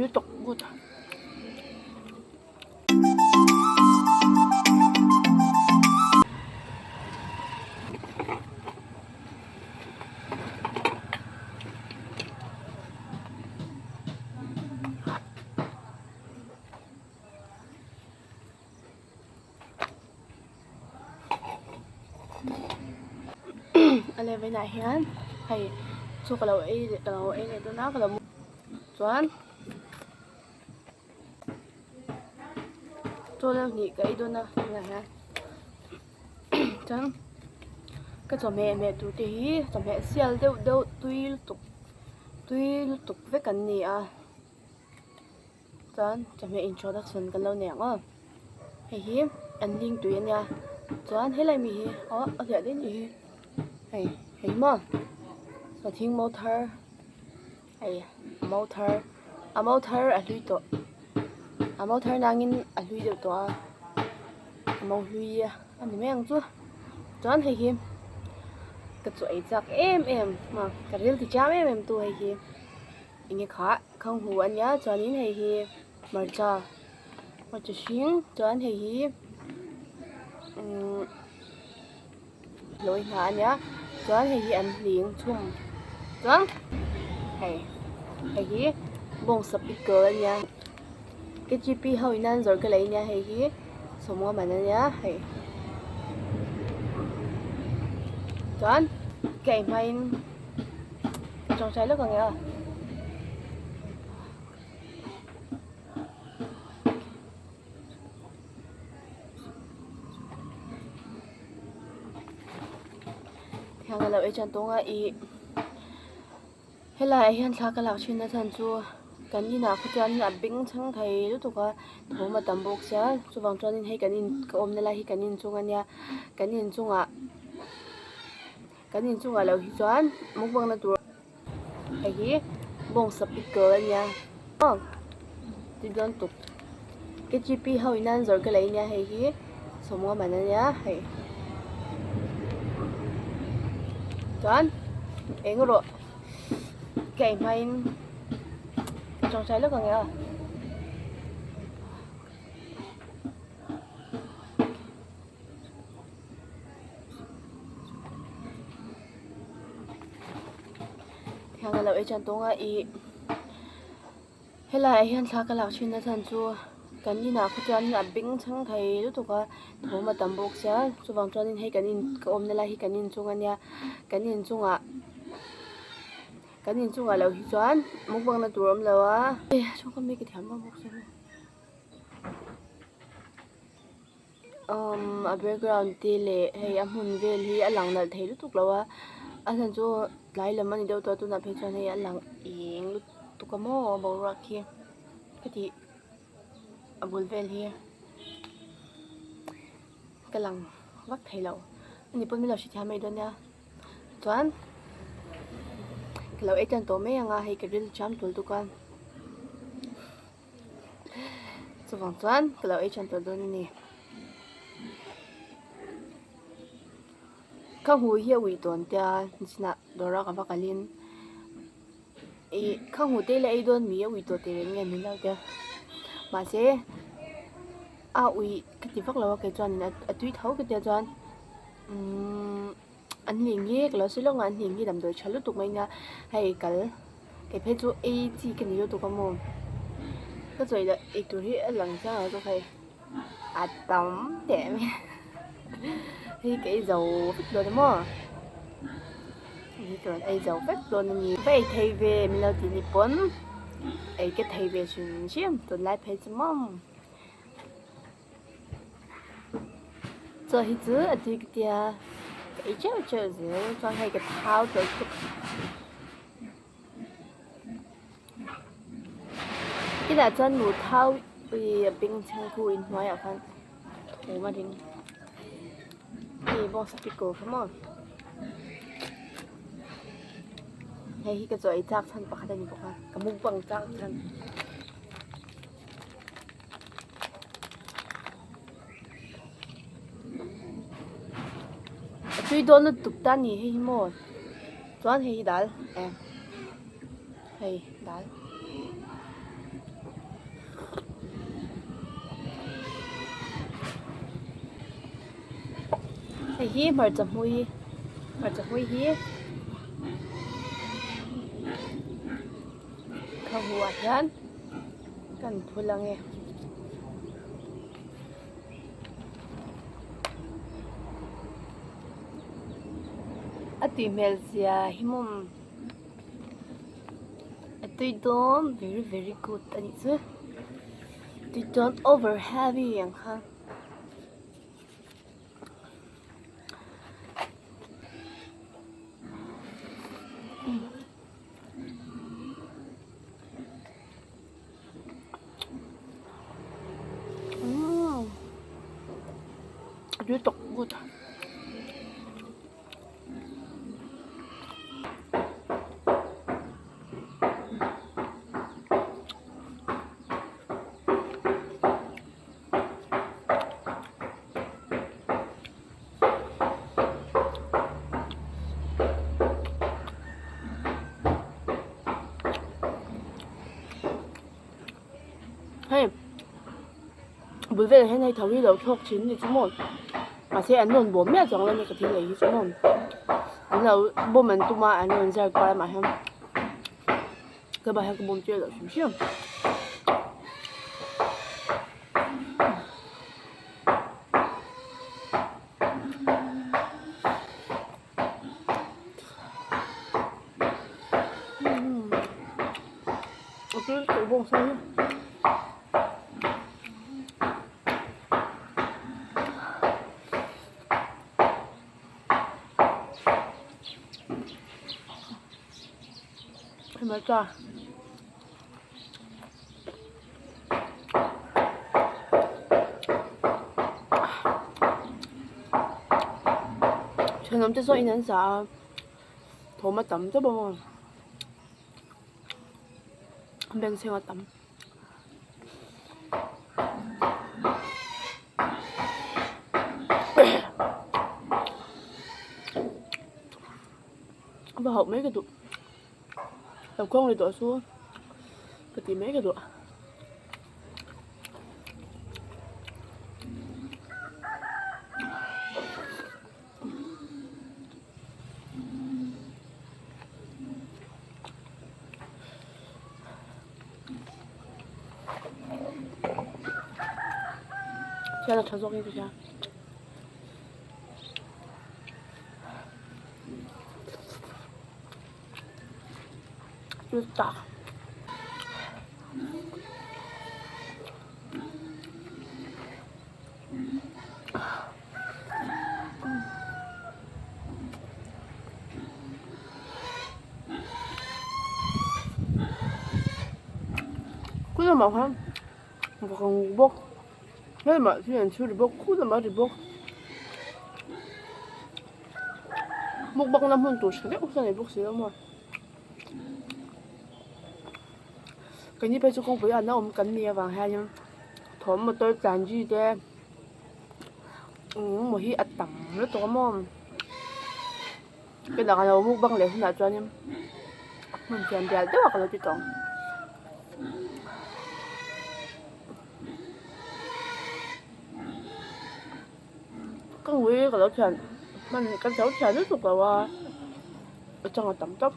Tui tawk good. A level ah hian hei chu ka lo ei leh ka lo ei leh dawn a ka lo chuan chaw deuh hnih ka ei dawn a tunah hian chuan ka chawhmeh hmeh tur te hi chawhmeh sial deuh deuh tui lutuk tui lutuk vek an ni a. Chuan chawhmeh introduction kan lo nei ang aw hei hi an hling tui a nia chuan helai mi hi aw a hliah daih nih hi hei hei maw sawhthing mo thar hei a mo thar a mo thar a hlui tawh a mo thar nangin a hlui deuh tawh a a mo hlui a ni mai ang chu chuan hei hi ka chaw ei chak em em a ka ril ti cham em em tu hei hi. Enge khah khang hu a nia chuanin hei hi hmarcha hmarcha hring chuan hei hi umm hlawi hnah a nia chuan hei hi an hling chhum chuan hei hei hi bawngsa pickle a nia K G P ho in an zawrh ka lei nia hei hi sawmnga man a nia hei chuan ka ei hmain. Ka tawngtai lawk ang e aw. Thiang a lo ei chan tawng a ih helaiah hian thla ka lak thin a chhan chu kan inah khaw chuan a beng chhang thei lutuk a thawm a tam bawk sia chuvang chuanin hei kan in ka awmna lai hi kan inchung a nia kan inchungah. Kan inchungah loh hi chuan mukbang na tur hei hi bawngsa pickle a nia aw ti dawn tuk K G P ho in an zawrh ka lei nia hei hi sawmnga man a nia hei chuan eng rawh ka ei hmain ka tawngtai lawk ang e aw. Thiang a lo ei chan tawng a ih helaiah hian thla ka lak thin a chhan chu kan inah khaw chuan a beng chhang thei lutuk a thawm a tam bawk sia chuvang chuanin hei kan in ka awmna lai hi kan inchung a nia kan inchungah kan inchungah loh hi chuan mukbang na tur a awm lo a umm a background te leh hei a hmun vel hi a lang nalh thei lutuk lo a a chhan chu tlai lam a ni deuh tawh a tunah phei chuan hei a lang eng lutuk a maw boruak hi ka tih a bul vel hi ka lang vak thei lo ani pawn min lo hrethiam mai dawn nia chuan ka lo ei tan tawh mai ang a hei ka ril ṭam tul tuk a. Chuvang chuan ka lo ei than tawh dawn a ni. Ka hmu hi a uih tawn tia nichinah dawr a ka va kalin ih ka hmu te la ei dawn mi a uih tawh teh reng nge min lo tia mahse a uih ka ti vak lo a kei chuanin a tui tho ka tia chuan umm. An hling hi ka lo sawi lawk a an hling hi damdawi tha lutuk mai nia hei kal kei phei chu ei chi ka ni lutuk a maw ka chawi loh ei tur hi a lang chiang lo zawk hei a tam teh mai a hei ka ei zo vek dawn a maw hei ka rawn ei zo vek dawn a ni ka ei thei ve min lo ti ni pawn ei ka thei ve hrim hrim tunlai phei chu maw. Chaw hi chu a tui ka tia ka ei teuh teuh zel chuan hei ka thau tawh lutuk inah chuan nu thau ih a beng chheng khu inhnuaiah khan thawm a ring hei bawngsa pickle kha maw hei hi ka chaw ei chak chhan pakhat a ni bawk a ka mukbang chak chhan. A tui dawn lutuk ta a ni hei hi maw chuan hei hi dal eh hei dal. Hei hi hmarcha hmui hmarcha hmui hi khaw ah hian kan phul ang e. A tui hmel zia hi maw a tui dawn very very good a nih chu tui dawn over heavy ang kha. A tui tawk good. Hei bul velah hian hei tho hi lo thlawk thin ni chu maw mahse an rawn bawm miah chuang lo a ni ka thil ei hi chu maw an lo bawm an tum a an rawn zar kual amah hian ka bah hian ka bawm tir loh hrim hrim. Hmarcha. Thenawm te zawh in an sa a thawm a tam tawp a maw bengchheng a tam. Va hauh mai ka duh lo khawng leh tawh chu ka ti mai ka duh. Thian a tha zawk in ka hria. Tak. Khu lamah khan vawk bawk helamah thil an chhur ri bawk khu lamah ri bawk mukbang na hmun tur hre deuh hian a ni bawk si lo maw keini phei chu kawngpui ah na awm kan nih avang hianin thawm motor tlan ri te engemaw hi a tam lutuk a maw ka dang alo mukbang leh hunah chuanin hmun fian bial deuh ah ka lo ti tawh ang. Ka ngui ka lo thian hman ka lo thian lutuk lo a a chang a tam tawp.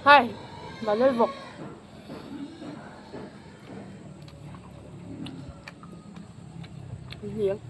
Hai vanel vawk. Hliang.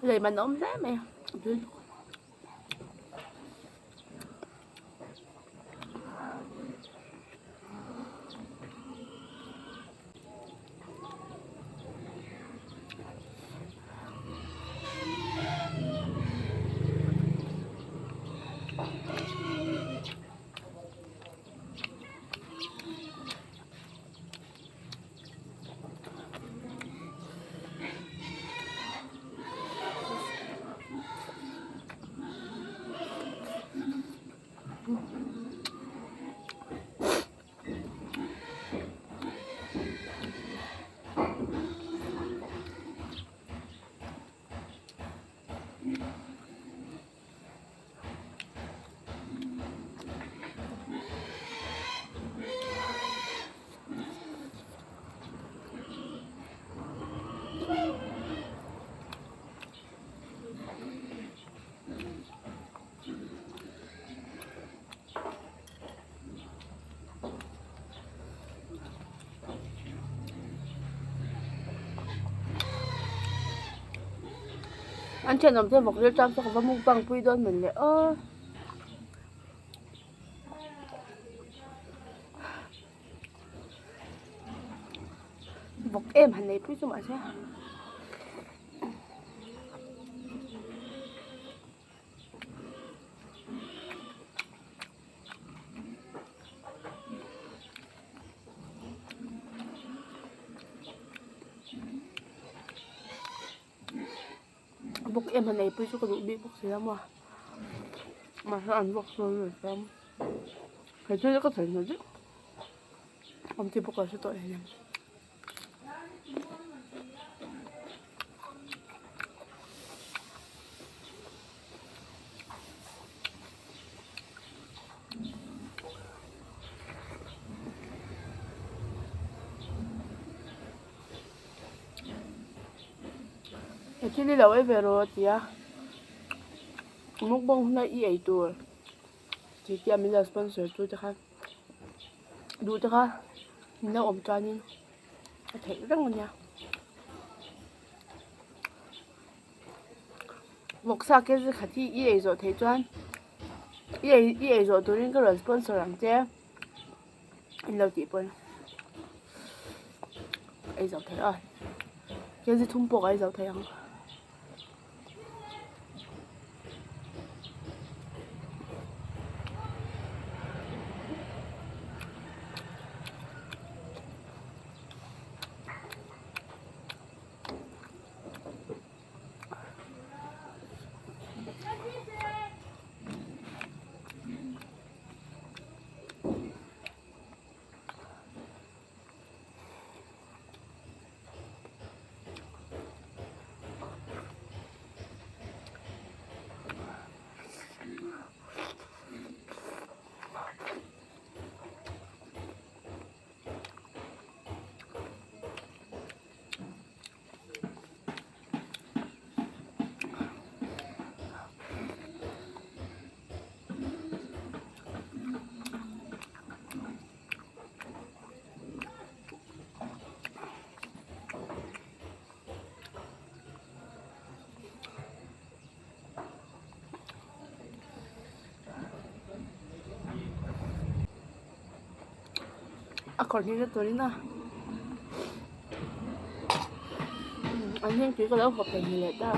Lei man a awm hle mai a tui bawk. An thenawm te vawk ril tan chu ka va mukbang pui dawn mawn le aw. Vawk em han nei pui chu mahse. Vawk em han eipui chu ka duh bik bawk si a maw mahse an vawk sawn ve chuan he thil hi ka thei hna zet awm tih pawh ka hre tawh hlei. He thil hi lo ei ve rawh a ti a mukbang huna i ei tur tih te a min lo sponsor tu te kha duh te kha min lo awm chuanin a theih reng a nia vawksa kg khat hi i ei zawh theih chuan i ei i ei zawh turin ka rawn sponsor ang che in lo tih pawn ei zo thei a kg thum pawh ka ei zo thei ang. A kawr hnih na turin a an heng tui ka lo hawp thei leh ta.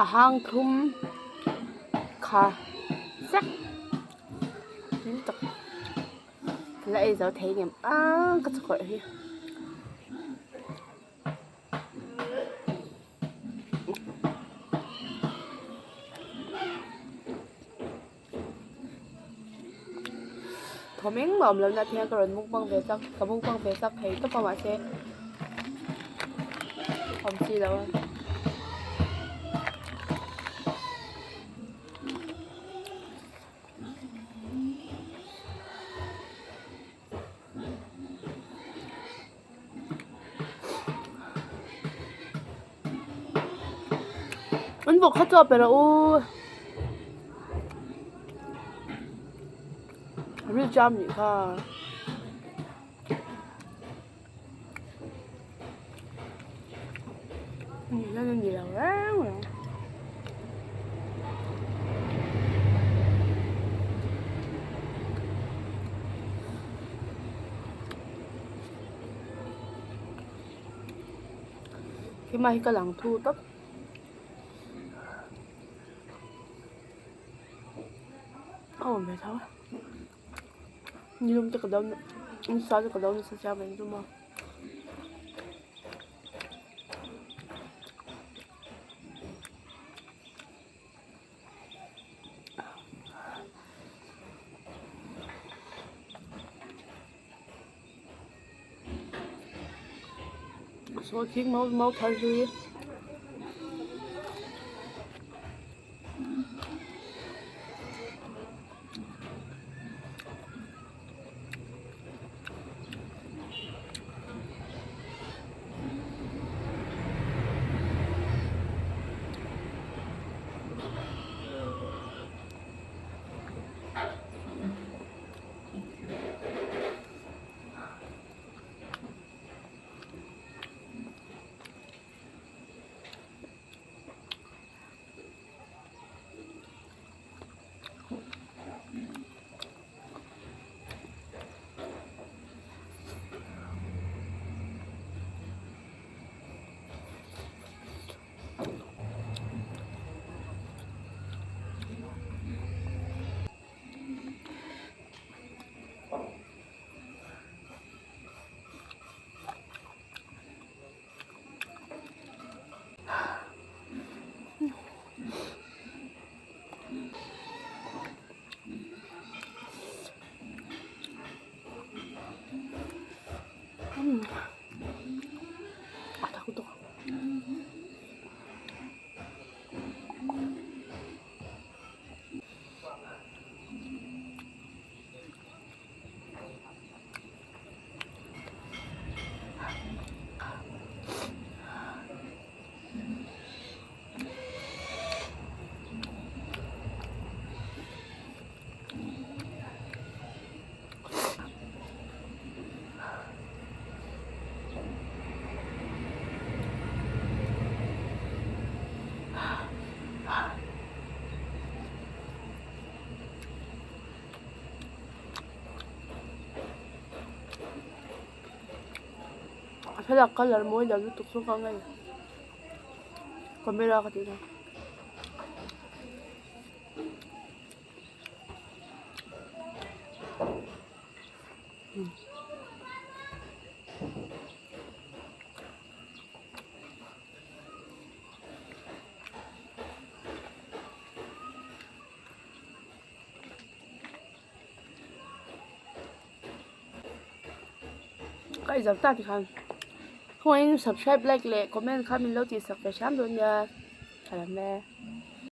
A hang thlum kha vek tui tak la ei zo thei ngem a ka chakawlh hi. Thawm engmah awm lohna te hian ka rawn mukbang ve chak ka mukbang ve chak thei tawp a mahse awm chi lo a. An vawk kha chu a pe rawh u. Ril cham nih kha. Ni hian a ni lo reng reng. Keimah hi ka lang thu tawp. A awm ve tho a nilum te ka lo nasa te ka lo nasa chiang mai tum a. Saw thing mau mau thar hlui. A tak lutuk. A thlalak colour mawi lo lutuk zawk ang hei camera ka tih na. Ka exam ta tikhan khawngaih in subscribe like leh comment kha min lo tihsak ve hram dawn nia ka lam e.